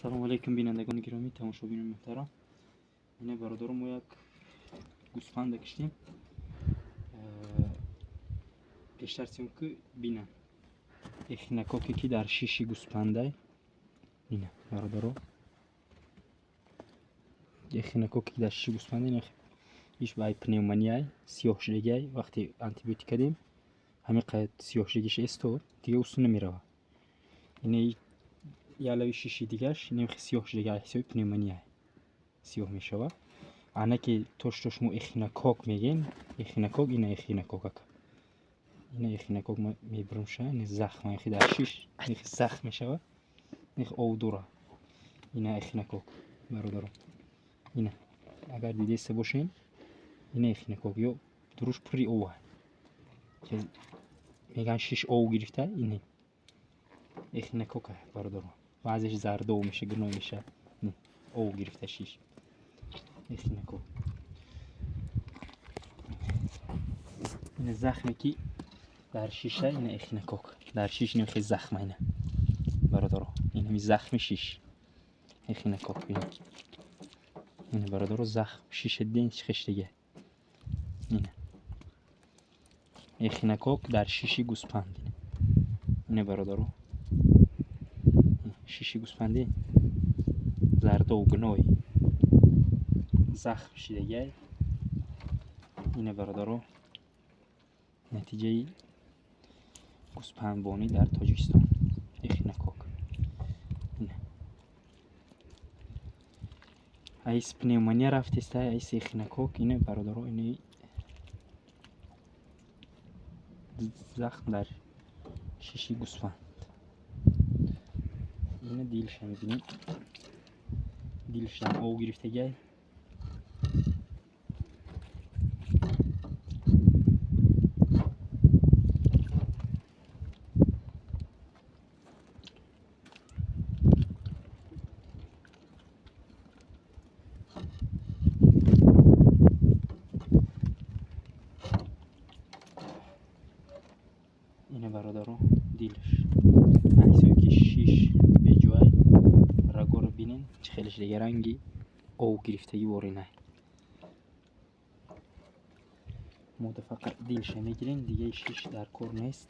Ассалому алайкум, бинандагони гиромӣ, тамошобинони муҳтарам. Ина, бародаро, мо як гӯсфанда киштем. Пештар съёмку бина. Эхинококке ки дар шиши гӯсфандай. Ина, бародаро. Эхинококке ки дар шиши гӯсфандай, ина иш бай пневмонияй, сиёҳ шудагиай. Вақте антибиотик кардем, ҳамин қадр сиёҳ шудагиш эстод, дига усу намерава. Ина ялави шиши дигаш немхи сиёҳ шудага, ҳисоби пневмония сиёҳ мешавад. Ана ки то шумо эхинокок мегӯем, эхинокок, ина эхинокок ака. Ина эхинокок мебурумша, ина захм ихи дар шиш, ихи захм мешавад, ихи ов дура. Ина эхинокок, бародаро. Ина агар дидеста бошем, ина эхинокок ё дуруш пури ова. Мегӯянд, шиш ов гирифта, ина эхинокок, бародаро. Баъзеш зардов меша, гуноҳ меша. Ов гирифта шиш. Эхинокок. Ина захме ки дар шиша, ина эхинокок. Дар шиш ина хеле захма ина. Бародаро, ин ҳами захми шиш. Эхинокок бин. Ина, бародаро, захм шиша диден, чӣ хештага. Ина. Эхинокок дар шиши гӯспанд. Ина, бародаро. Шиши гӯспанди зардов гуной захм шидагай. Ина, бародаро, натиҷаи гӯспандбонӣ дар Тоҷикистон, эхинокок. Ина айс пневмония рафтеста, айс эхинокок. Ина, бародаро, ина захм дар шиши гӯсфанд. Ина дилша мебинем, дилшам ов гирифтагай. Ина, бародаро, дилш ҳисобе ки шиш беҷӯай, рагоро бинен, чӣ хеле шидаги, ранги ов гирифтагӣ воринай. Мода фақат дилша мегирем, дигаи шиш дар кор нест.